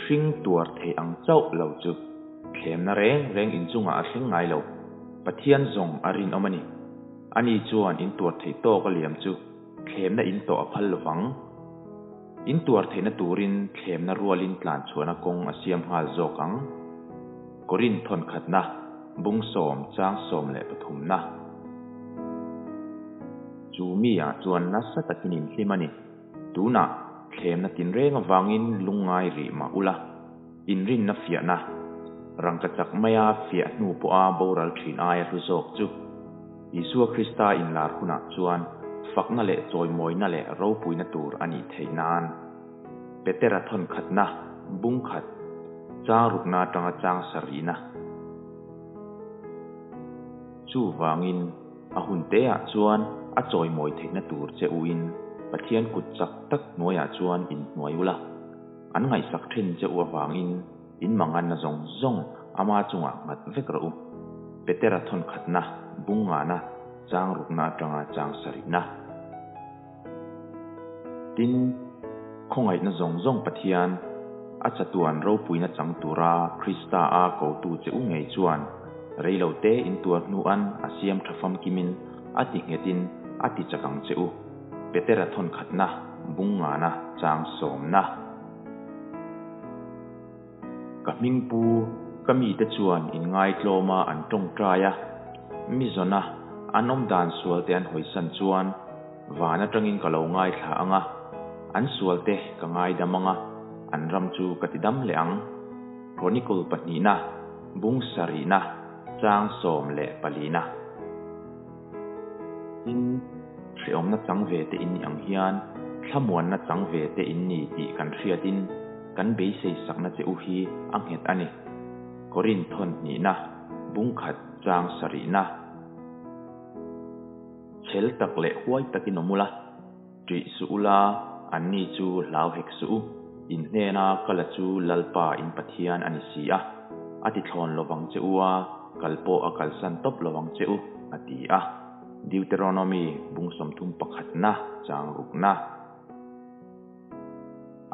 Mihring tuar theih ang chauh lo chu thlemna reng reng inchungah a thleng ngai lo. Pathian zawng a rinawm a ni. Ani chuan in tuar theih tawk a liam chu thlemna in tawh a phal lovang. In tuar theihna turin thlemna rualin tlan chhuahna kawng a siam nghal zawk ang. Korinth thawnkhatna, bung sawm chang sawm leh pathumna. Chu mi ah chuan nasa takin in hlim a ni. Tunah thlemna tinreng avangin lungngai rih mah ula, inrinna fiahna, rangka chak maia fiah hnu pawha boral thin aia hlu zawk chu Isua Krista inlar hunah chuan fakna leh chawimawina leh ropuina tur a nih theih nan. Petera thawnkhatna, bung khat, chang rukna atanga chang sarihna. Chuvangin a hun teah chuan a chawimawi theihna tur che uin Pathian kut chak tak hnuaiah chuan inhnuai ula, an ngaihsak thin che u avangin in manganna zawng zawng ama chungah nghat vek rawh u. Petera thawnkhatna, bung ngahna, chang rukna atanga chang sarihna. Tin, khawngaihna zawng zawng Pathian, a chatuan ropuina chang tura Krista a kotu che u ngei chuan reilo te in tuar hnuan a siam tha famkimin a ti nghetin a ti chak ang che u. Petera thawnkhatna, bung ngana chang sawmna. Ka hming pu, ka mite chuan inngaitlawma an tawngtai a, mi zawna an awm dan sualte an hawisan chuan van atangin ka lo ngaithla ang a, an sualte ka ngaidam ang a, an ram chu ka ti dam leh ang. Chronicle pahnihna, bung sarihna, chang sawm leh palina. Tin, hrehawmna chang ve te in nih ang hian thlamuanna chang ve te in ni tih kan hriatin kan beisei sakna che u hi a nghet a ni. Korinth thawn hnihna, bung khat chang sarihna. Chhel tak leh huai takin awm ula, ṭih suh ula, anni chu hlau hek suh u, in hnena kala chu Lalpa in Pathian a ni si a, a ti thlawn lovang che u a, kal pawh a kalsan tawp lovang che u, a ti a. Deuteronomy bung sawmthum pakhatna chang rukna.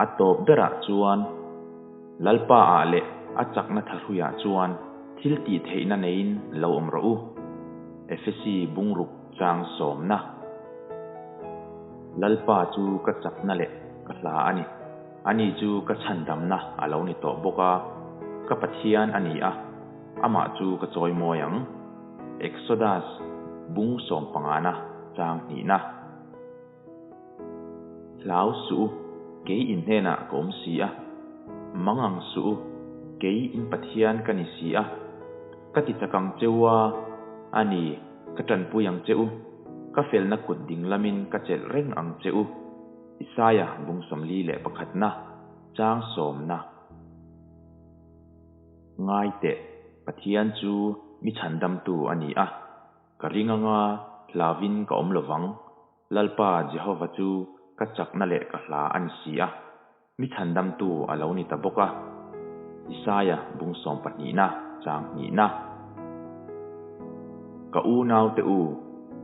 A tawp berah chuan Lalpa ah leh a chakna thahruiah chuan thil tih theihna neiin lo awm rawh u. Efesi bungruk chang sawmna. Lalpa chu ka chakna leh ka hla a ni. Ani chu ka chhandamna a lo ni tawh bawk a, ka Pathian a ni a, amah chu ka chawimawi ang. Exodus bung sawm pangana chang hnihna. Hlau suh u, kei in hnenah ka awm si a. Mang ang suh u, kei in Pathian ka ni si a. Ka ti chak ang che u a, a ni, ka tanpui ang che u. Ka felna kut ding lamin ka chelh reng ang che u. Isaia bung sawmli leh pakhatna, chang sawmna. Ngai teh, Pathian chu mi chhandamtu a ni a. Ka ring anga hlauin ka awm lovang. Lalpa Jehova chu ka chakna leh ka hla a ni si a, mi chhandamtu a lo ni ta bawk a. Isaia bung sawm pahnihna chang hnihna. Ka unaute u,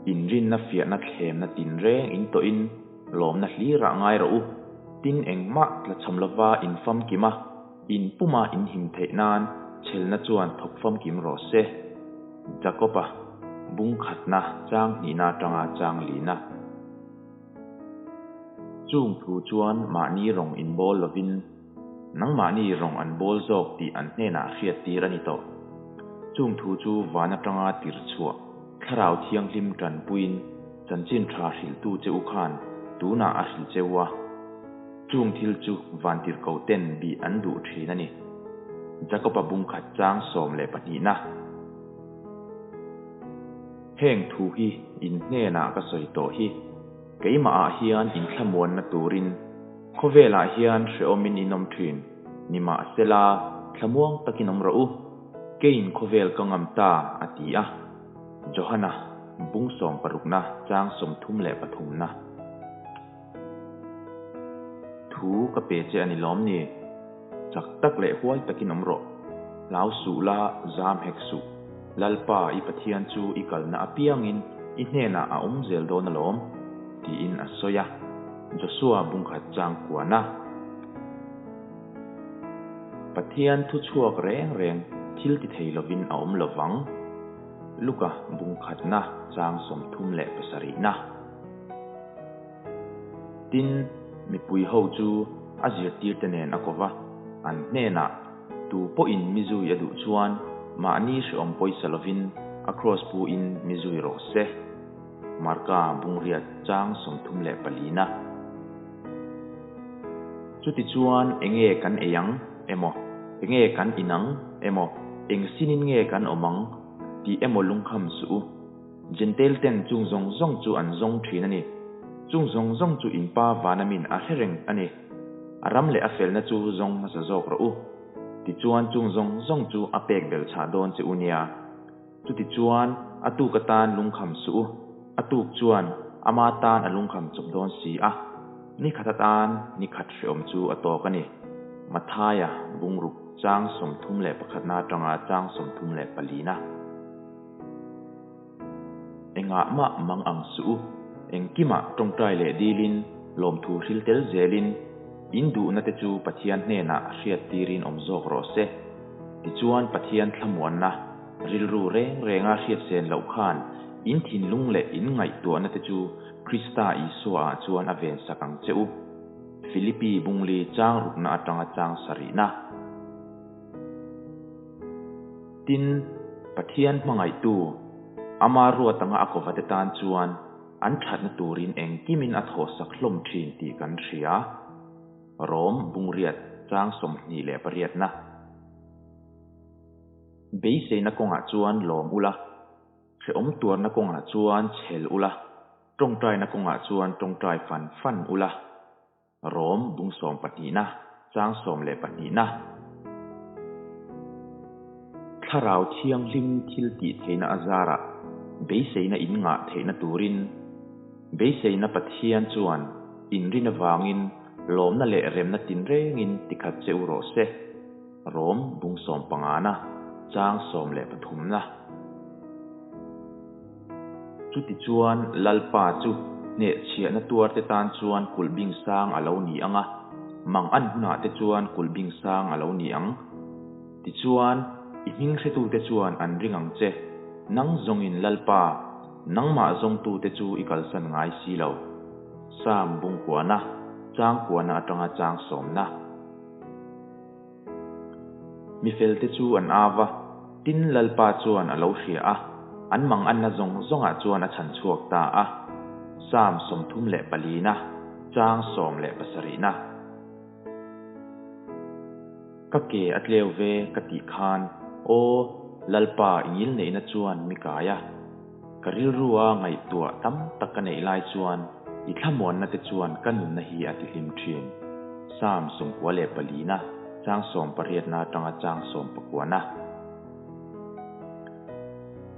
inrinna fiahna thlemna tinreng in tawhin lawmna hlirah ngai rawh u. Tin engmah tlachham lova in famkim a, in puma in him theih nan chhelna chuan thawk famkim rawh se. Jakob-a bung khatna chang hnihna atanga chang lina. Chung thu chuan mahni rawng inbawl lovin nangmahni rawng an bawl zawk tih an hnenah hriat tir a ni tawh. Chung thu chu van atanga tir chhuah Thlarau Thianghlim tanpuiin chanchin tha hrilhtu che u khan tunah a hrilh che u a. Chung thil chu vantirhko ten bih an duh thin a ni. Jakob-a bung khat chang sawm leh pahnihna. Heng thu hi in hnenah ka sawi tawh hi, keimah ah hian in thlamuanna turin khawvelah hian hrehawmin in awm thin, nimahsela thlamuang takin awm rawh u, keiin khawvel ka ngam ta, a ti a. Johana bung sawm parukna chang sawmthum leh pathumna. Thu ka pe che a ni lawm ni? Chak tak leh huai takin awm rawh. Hlau suh la, zam hek suh. Lalpa i Pathian chu i kalna apiangin i hnenah a awm zel dawn alawm, tiin a sawi a. Joshua bung khat chang kuana. Pathian thu chhuak reng reng thil ti thei lovin a awm lovang. Luka bung khatna chang 37na. Tin, mipui ho chu a zirtirte nen a ko va, an hnenah, Tu pawhin mi zui a duh chuan mahni hrehawm pawisa lovin a kraws pu-in mi zui rawh se. Marka bungriat chang 34na. Chutichuan enge kan ei ang emaw, enge kan in ang emaw, eng sinin nge kan awm ang tih emaw lungkham suh u. Jentail ten chung zawng zawng chu an zawng thin a ni. Chung zawng zawng chu in Pa vana min a hre reng a ni. A ram leh a felna chu zawng hmasa zawk rawh u. Tichuan chung zawng zawng chu a pek belhchhah dawn che u nia. Chutichuan, a tuk atan lungkham suh u. A tuk chuan ama tan a lungkham chawp dawn si a, ni khat atan ni khat hrehawm chu a tawk a ni. Mathaia bungruk chang 31na atanga chang 34na. Engah mah mang ang suh u. Engkimah tawngtai leh dilin, lawmthu hril tel zelin, in duhna te chu Pathian hnenah hriat tirin awm zawk rawh se. Tichuan Pathian thlamuanna rilru reng renga hriat sen loh khan in thinlung leh in ngaihtuahna te chu Krista Isua ah chuan a vensak ang che u. Filipi bungli chang rukna atanga chang sarihna. Tin, Pathian hmangaihtu, ama ruat anga a kovate tan chuan an thatna turin engkimin a thawhsak hlawm thin tih kan hria. Rom bungriat chang 28na. Beiseina kawngah chuan lawm ula, hrehawm tuarna kawngah chuan chhel ula, tawngtaina kawngah chuan tawngtai fan fan ula. Rom bung 12na, chang 12na. Thlarau thianghlim thil tih theihna a zarah beiseina in ngah theihna turin beiseina Pathian chuan inrin avangin lawmna leh remna tinrengin tikhat che u rawh se. Rom bung 15na, chang 13na. Chutichuan Lalpa chu hnehchhiahna tuarte tan chuan kulhbing sang a lo ni ang a, mang an hunah te chuan kulhbing sang a lo ni ang. Tichuan, i hming hretute chuan an ring ang che, nang zawngin Lalpa, nangmah zawngtute chu i kalsan ngai si lo. Sam bung kuana, chang kuana atanga chang sawmna. Mi felte chu an av a, tin Lalpa chuan a lo hria a, an mang anna zawng zawngah chuan a chhan chhuak ta a. Sam 34na, chang 17na. Ka ke a tleu ve ka tih khan, Aw, Lalpa i ngilneihna chuan mi kai a. Ka rilrua ngaihtuah tam tak ka neih lai chuan i thlamuanna te chuan ka nunna hi a tihlim thin. Sam 94na, chang 18na atanga chang 19na.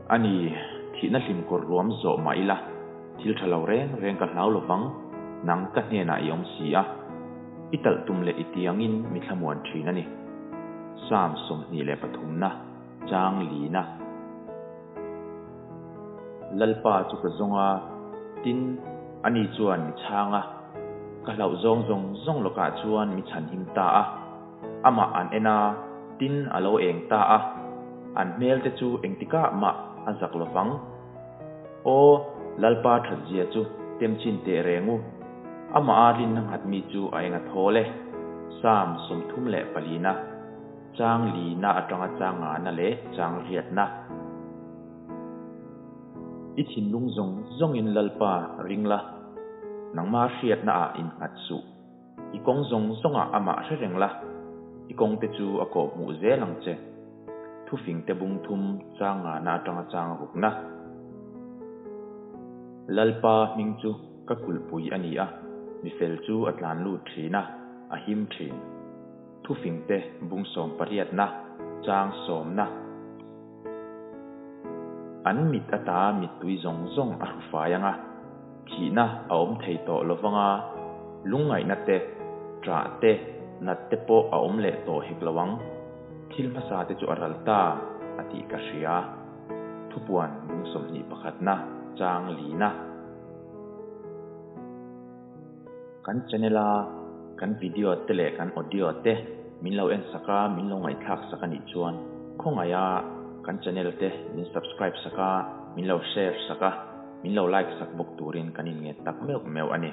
A ni, thihna hlim kawr ruam zawh mah ila, thil tha lo reng reng ka hlau lovang, nang ka hnenah i awm si a. I talh tum leh i tiangin mi thlamuan thin a ni. Sam 23na, chang lina. Lalpa chu ka zawng a, tin, ani chuan mi chhang a, ka hlauh zawng zawng zawng lawkah chuan mi chhanhim ta a. Amah an en a, tin a lo eng ta a, an hmel te chu engtikah mah a zak lovang. Aw, Lalpa thatzia chu temchin teh reng u, amah a rinna nghat mi chu a eng a thawl e. Sam 34na, chang lina atanga chang ngana leh chang riatna. I thinlung zawng zawngin Lalpa ring la, nangma hriatna ah innghat suh. I kawng zawng zawngah amah hre reng la, i kawng te chu a kawh hmuh zel ang che. Thufing te bung thum chang ngana atanga chang rukna. Lalpa hming chu ka kulhpui a ni a, mifel chu a tlan lut thin a, a him thin. Thufing te bung 18na, chang sawmna. An mit ata mittui zawng zawng a hrufai ang a, thihna a awm thei tawh lovang a, lungngaihna te, ṭah te, nat te pawh a awm leh tawh hek lo ang. Thil hmasa te chu a ral ta, a tih ka hria. Thupuan bung 21na, chang lina. Kan channel a kan video te leh kan audio te. Min lo en sak a, min lo ngaihthlak sak a nih chuan khawngaiha kan channel te min subscribe sak a, min lo share sak a, min lo like sak bawk turin kan inngen tak meuh meuh a ni.